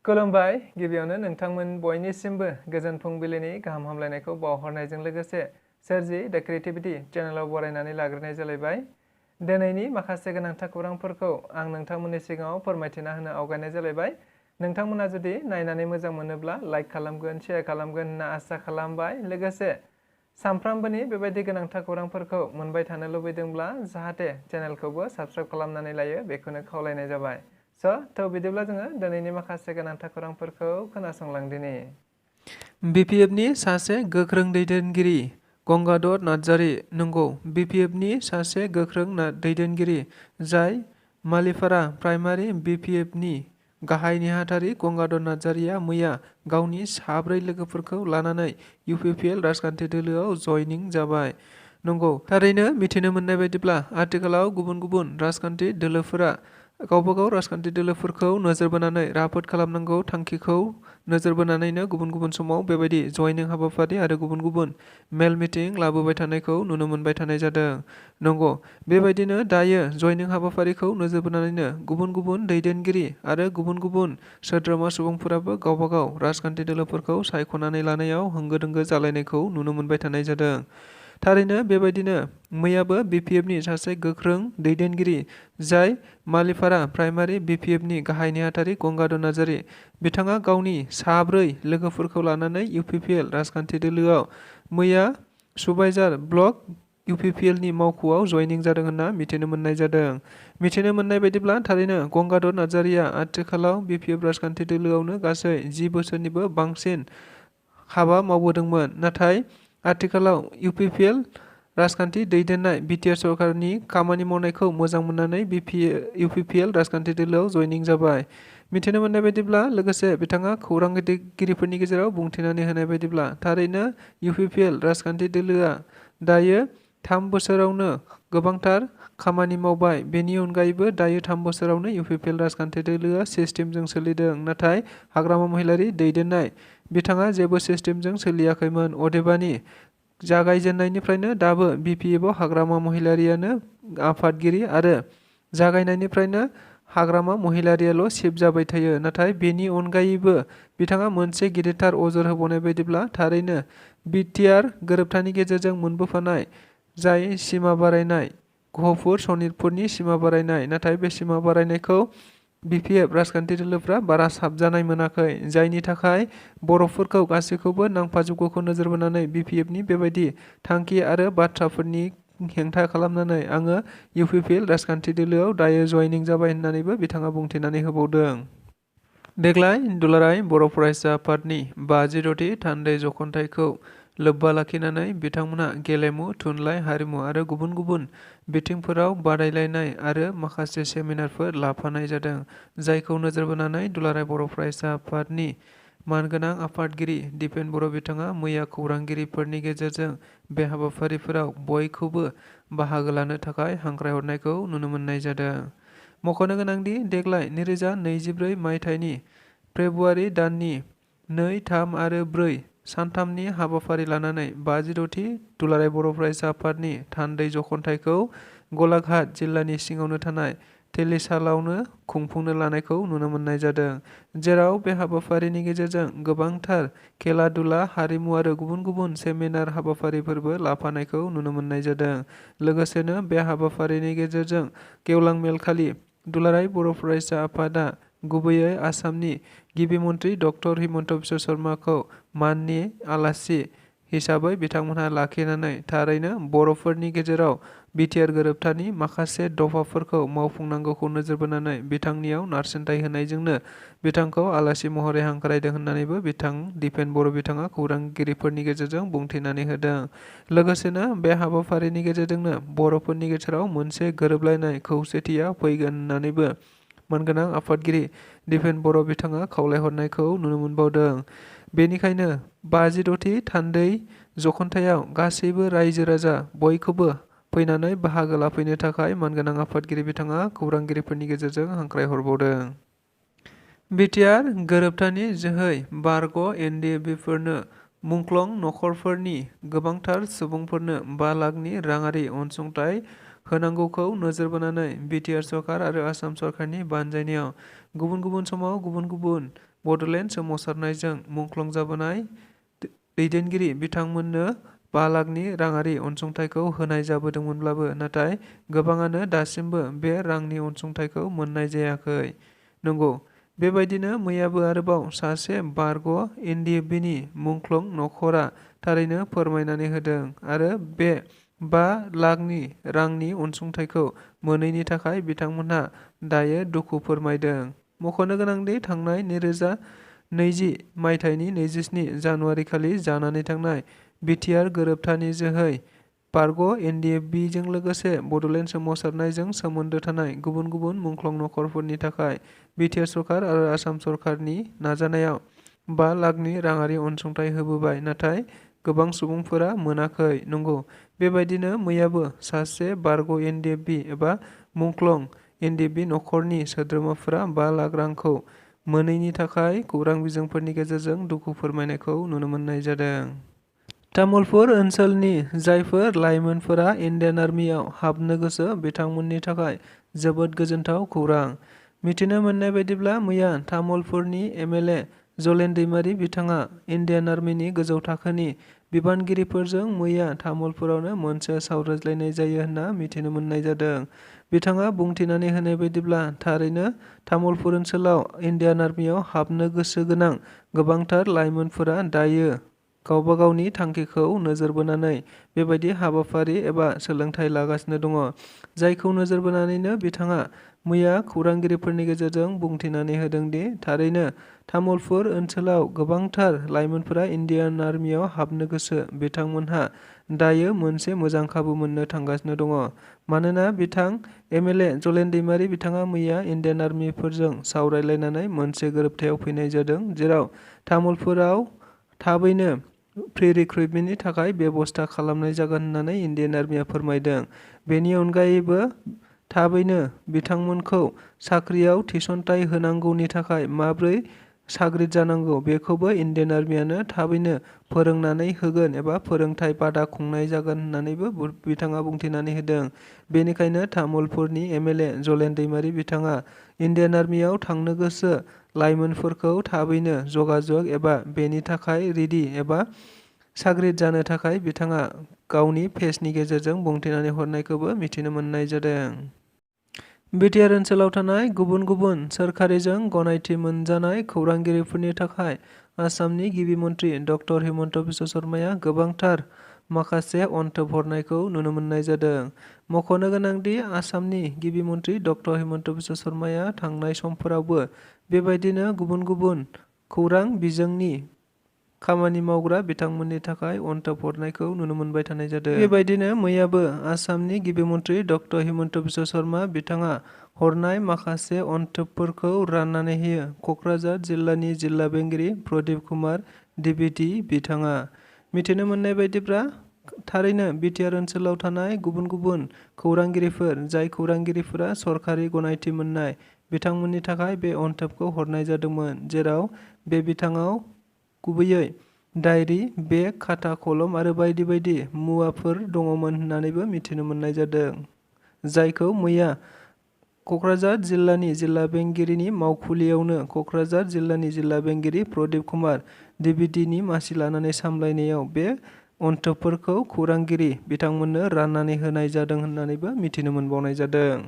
खुलुमबाय गिबियावनो नोंथांमोन बयनिसिमबो गोजोन फुंबिलिनि गाहाम हामलायनायखौ बावहरनायजों लोगोसे सोरजि द क्रिएटिविटी चेनेलाव बरायनानै लाग्रोनाय जालायबाय। दिनैनि माखासे गोनांथार खौरांफोरखौ आं नोंथांमोननि सिगाङाव फोरमायथिना होनो आवगायनाय जालायबाय। नोंथांमोना जुदि नायनानै मोजां मोनोब्ला लाइक खालामगोन, शेयार खालामगोन होनना आसा खालामबाय। लोगोसे सानफ्रामबोनि बेबायदि गोनांथार खौरांफोरखौ मोनबाय थानो लुबैदोंब्ला जाहाथे चेनेलखौबो साबस्क्राइब खालामनानै लायो बेखौनो खावलायनाय जाबाय। थ' बिदिब्ला जोङो दिनैनि माखासे गोनांथार खौरांफोरखौ खोनासंलांदिनि। BPFनि सासे गोख्रों दैदेनगिरि गंगाधर नार्जारी। नंगौ, BPFनि सासे गोख्रों दैदेनगिरि जाय मालिपारा प्राइमारि BPFनि गाहाय नेहाथारि गंगाधर नार्जारीया मैया गावनि 4 लोगोफोरखौ लानानै UPPL राजखान्थि दोलोआव जयनिं जाबाय। नंगौ, थारैनो मिथिनो मोननाय बायदिब्ला आथिखालाव गुबुन गुबुन राजखान्थि दोलोफोरा गावबागाव राजखान्थि दोलोफोरखौ नोजोर बोनानै राफोद खालामनांगौ थांखिखौ नोजोर बोनानैनो गुबुन गुबुन समाव बेबायदि जयनिं हाबाफारि आरो गुबुन गुबुन मेल मिटिं लाबोबाय थानायखौ नुनो मोनबाय थानाय जादों। नंगौ, बेबायदिनो दायो जयनिं हाबाफारिखौ नोजोर बोनानैनो गुबुन गुबुन दैदेनगिरि आरो गुबुन गुबुन सोद्रोमा सुबुंफोराबो गावबागाव राजखान्थि दोलोफोरखौ सायख'नानै लानायाव होंगो दोंगो जालायनायखौ नुनो मोनबाय थानाय जादों। थारैनो बेबायदिनो मैयाबो BPFनि सासे गोख्रों दैदेनगिरि जाय मालिपारा प्राइमारि BPFनि गाहाय नेहाथारि गंगाधर नार्जारी बिथाङा गावनि 4 लोगोफोरखौ लानानै UPPL राजखान्थि दोलोआव मैया सुबाइझार ब्लक UPPLनि मावख'आव जयनिं जादों होनना मिथिनो मोननाय जादों। मिथिनो मोननाय बायदिब्ला थारैनो गंगाधर नार्जारीया आथिखालाव BPF राजखान्थि दोलोआवनो गासै 10 बोसोरनिबो बांसिन हाबा मावबोदोंमोन। नाथाय आथिखालाव UPPL राजखान्थि दैदेननाय BTR सरकारनि खामानि मावनायखौ मोजां मोननानै UPPL राजखान्थि दोलोआव जयनिं जाबाय। मिथिनो मोननाय बायदिब्ला लोगोसे बिथाङा खौरांगिरिफोरनि गेजेराव बुंथिनानै होनाय बायदिब्ला थारैनो UPPL राजखान्थि दोलोआ दायो 3 बोसोरावनो गोबांथार खामानि मावबाय। बेनि अनगायैबो दायो 3 बोसोरावनो UPPL राजखान्थि दोलोआ सिस्टेमजों सोलिदों। नाथाय हाग्रामा महिलारी दैदेननाय बिथाङा जेबो सिस्टेमजों सोलियाखैमोन। अदेबानि जागायजेननायनिफ्रायनो दाबो BPFआव हाग्रामा महिलारीयानो आफादगिरि आरो जागायनायनिफ्रायनो हाग्रामा महिलारीयाल' चिफ जाबाय थायो। नाथाय बेनि अनगायैबो बिथाङा मोनसे गिदिरथार अजर होबावनाय बायदिब्ला थारैनो BTR गोरोबथानि गेजेरजों मोनबोफानाय जाय सिमा बारायनाय गहपुर सनितपुरनि सिमा बारायनाय, नाथाय बे सिमा बारायनायखौ BPF राजखान्थि दोलोफ्रा बारा साबजानाय मोनाखै। जायनि थाखाय बर'फोरखौ गासैखौबो नांफाजोबगौखौ नोजोर बोनानै BPFनि बेबायदि थांखि आरो बाथ्राफोरनि हेंथा खालामनानै आङो UPPL राजखान्थि दोलोआव दायो जयनिं जाबाय होननानैबो बिथाङा बुंथिनानै होबावदों। देग्लाय दुलाराय बर' फरायसा आफादनि 56थि थान्दै जख'न्थाइखौ लोब्बा लाखिनानै बिथांमोनहा गेलेमु, थुनलाइ, हारिमु आरो गुबुन गुबुन बिथिंफोराव बादायलायनाय आरो माखासे सेमिनारफोर लाफानाय जादों। जायखौ नोजोर बोनानै दुलाराय बर' फरायसा आफादनि मानगोनां आफादगिरि दिपेन बर' बिथाङा मैया खौरांगिरिफोरनि गेजेरजों बे हाबाफारिफोराव बयखौबो बाहागो लानो थाखाय हांख्रायहरनायखौ नुनो मोननाय जादों। मख'नो गोनांदि देग्लाय 2024 मायथाइनि फेब्रुवारि दाननि 2, 3 आरो 4 सानथामनि हाबाफारि लानानै 56थि दुलाराय बर' फरायसा आफादनि थान्दै जख'न्थाइखौ गलाघाट जिल्लानि सिङावनो थानाय तेलिसालावनो खुंफुंनो लानायखौ नुनो मोननाय जादों। जेराव बे हाबाफारिनि गेजेरजों गोबांथार खेला दुला, हारिमु आरो गुबुन गुबुन सेमिनार हाबाफारिफोरबो लाफानायखौ नुनो मोननाय जादों। लोगोसेनो बे हाबाफारिनि गेजेरजों गेवलां मेलखालि दुलाराय बर' फरायसा आफादा गुबैयै आसामनि गिबि मन्त्रि डक्टर हिमन्त बिश्व शर्माखौ माननि आलासि हिसाबै बिथांमोनहा लाखिनानै थारैनो बर'फोरनि गेजेराव BTR गोरोबथानि माखासे दफाफोरखौ मावफुंनांगौखौ नोजोर बोनानै बिथांनियाव नारसिनथाय होनायजोंनो बिथांखौ आलासि महरै हांख्रायदों होननानैबो दिपेन बर' बिथाङा खौरांगिरिफोरनि गेजेरजों बुंथिनानै होदों। लोगोसेनो बे हाबाफारिनि गेजेरजोंनो बर'फोरनि गेजेराव मोनसे गोरोबलायनाय खौसेथिया फैगोन होननानैबो मानगोनां आफादगिरि दिपेन बर' बिथाङा खावलायहरनायखौ नुनो मोनबावदों। बेनिखायनो 56थि थान्दै जख'न्थायाव गासैबो रायजो राजा बयखौबो फैनानै बाहागो लाफैनो थाखाय मानगोनां आफादगिरि बिथाङा खौरांगिरिफोरनि गेजेरजों हांख्रायहरबावदों। BTR गोरोबथानि जोहै बारग' NDFBफोरनो मुंख्लं नखरफोरनि गोबांथार सुबुंफोरनो 5 लाखनि राङारि अनसुंथाइ होनांगौखौ नोजोर बोनानै BTR सरकार आरो आसाम सरकारनि बानजायनायाव गुबुन गुबुन समाव गुबुन गुबुन बड'लेण्ड सोमावसारनायजों मुंख्लं जाबोनाय दैदेनगिरि बिथांमोननो 5 लाखनि राङारि अनसुंथाइखौ होनाय जाबोदोंमोनब्लाबो नाथाय गोबाङानो दासिमबो बे रांनि अनसुंथाइखौ मोननाय जायाखै। नंगौ, बेबायदिनो मैयाबो आरोबाव सासे बारग' एनडिएफबिनि मुंख्लं नखरा थारैनो फोरमायनानै होदों आरो बे 5 लाखनि रांनि अनसुंथाइखौ मोनैनि थाखाय बिथांमोनहा दायो दुखु फोरमायदों। मख'नो गोनांदि थांनाय 2020 मायथाइनि 27 जानुवारि खालि जानानै थांनाय बिटिआर गोरोबथानि जोहै बारग' एनडिएफबिजों लोगोसे बड'लेण्ड सोमावसारनायजों सोमोन्दो थानाय गुबुन गुबुन मुंख्लं नखरफोरनि थाखाय बिटिआर सरकार आरो आसाम सरकारनि नाजानायाव 5 लाखनि राङारि अनसुंथाइ होबोबाय नाथाय गोबां सुबुंफोरा मोनाखै। नंगौ, बेबायदिनो मैयाबो सासे बारग' एनडिएफबि एबा मुंख्लं एनडिएफबि नखरनि सोद्रोमाफोरा 5 लाख रांखौ मोनैनि थाखाय खौरां बिजोंफोरनि गेजेरजों दुखु फोरमायनायखौ नुनो मोननाय जादों। तामुलपुर ओनसोलनि जायफोर लाइमोनफोरा इन्डियान आर्मियाव हाबनो गोसो बिथांमोननि थाखाय जोबोद गोजोनथाव खौरां। मिथिनो मोननाय बायदिब्ला मैया तामुलपुरनि एमएलए जलेन दैमारी बिथाङा इन्डियान आर्मिनि गोजौ थाखोनि बिबानगिरिफोरजों मैया तामुलपुरावनो मोनसे सावरायज्लायनाय जायो होनना मिथिनो मोननाय जादों। बिथाङा बुंथिनानै होनाय बायदिब्ला थारैनो तामुलपुर ओनसोलाव इन्डियान आर्मियाव हाबनो गोसो गोनां गोबांथार लाइमोनफोरा दायो गावबा गावनि थांखिखौ नोजोर बोनानै बेबायदि हाबाफारि एबा सोलोंथाइ लागासिनो दङ, जायखौ नोजोर बोनानैनो बिथाङा मैया खौरांगिरिफोरनि गेजेरजों बुंथिनानै होदोंदि थारैनो तामुलपुर ओनसोलाव गोबांथार लाइमोनफोरा इन्डियान आर्मियाव हाबनो गोसो बिथांमोनहा दायो मोनसे मोजां खाबु मोननो थांगासिनो दङ। मानोना बिथां एमएलए जलेन दैमारी बिथाङा मैया इन्डियान आर्मिफोरजों सावरायलायनानै मोनसे गोरोबथायाव फैनाय जादों जेराव तामुलपुराव थाबैनो प्रि रिक्रुइटमेन्टनि थाखाय बेबस्था खालामनाय जागोन होननानै इन्डियान आर्मिया फोरमायदों। बेनि अनगायैबो थाबैनो बिथांमोनखौ साख्रियाव थिसनथाइ होनांगौनि थाखाय माब्रै साग्रिद जानांगौ बेखौबो इन्डियान आर्मियानो थाबैनो फोरोंनानै होगोन एबा फोरोंथाइ बादा खुंनाय जागोन होननानैबो बिथाङा बुंथिनानै होदों। बेनिखायनो तामुलपुरनि एमएलए जलेन दैमारी बिथाङा इन्डियान आर्मियाव थांनो गोसो लाइमोनफोरखौ थाबैनो जगाजग एबा बेनि थाखाय रेडि एबा साग्रिद जानो थाखाय बिथाङा गावनि पेजनि गेजेरजों बुंथिनानै हरनायखौबो मिथिनो मोननाय जादों। बिटिआर ओनसोलाव थानाय गुबुन गुबुन सोरखारिजों गनायथि मोनजानाय खौरांगिरिफोरनि थाखाय आसामनि गिबि मन्त्रि डक्टर हिमन्त बिश्व शर्माया गोबांथार माखासे अनथोब हरनायखौ नुनो मोननाय जादों। मख'नो गोनांदि आसामनि गिबि मन्त्रि डक्टर हिमन्त बिश्व शर्माया थांनाय समफोरावबो बेबायदिनो गुबुन गुबुन खौरां बिजोंनि खामानि मावग्रा बिथांमोननि थाखाय अनथोब हरनायखौ नुनो मोनबाय थानाय जादों। बेबायदिनो मैयाबो आसामनि गिबि मन्त्रि डक्टर हिमन्त बिश्व शर्मा बिथाङा हरनाय माखासे अनथोबफोरखौ राननानै होयो क'क्राझार जिल्लानि जिल्ला बेंगिरि प्रदीप कुमार डिबिटी बिथाङा। मिथिनो मोननाय बायदिब्ला थारैनो बिटिआर ओनसोलाव थानाय गुबुन गुबुन खौरांगिरिफोर जाय खौरांगिरिफोरा सरखारि गनायथि मोननाय बिथांमोननि थाखाय बे अनथोबखौ हरनाय जादोंमोन जेराव बे बिथाङाव गुबैयै डायरि, बेग, खाथा कलम आरो बायदि बायदि मुवाफोर दङमोन होननानैबो मिथिनो मोननाय जादों, जायखौ मैया क'क्राझार जिल्लानि जिल्ला बेंगिरिनि मावखुलियावनो क'क्राझार जिल्लानि जिल्ला बेंगिरि प्रदीप कुमार डिबिटीनि मासि लानानै सामलायनायाव बे अनथोबफोरखौ खौरांगिरि बिथांमोननो राननानै होनाय जादों होननानैबो मिथिनो मोनबावनाय जादों।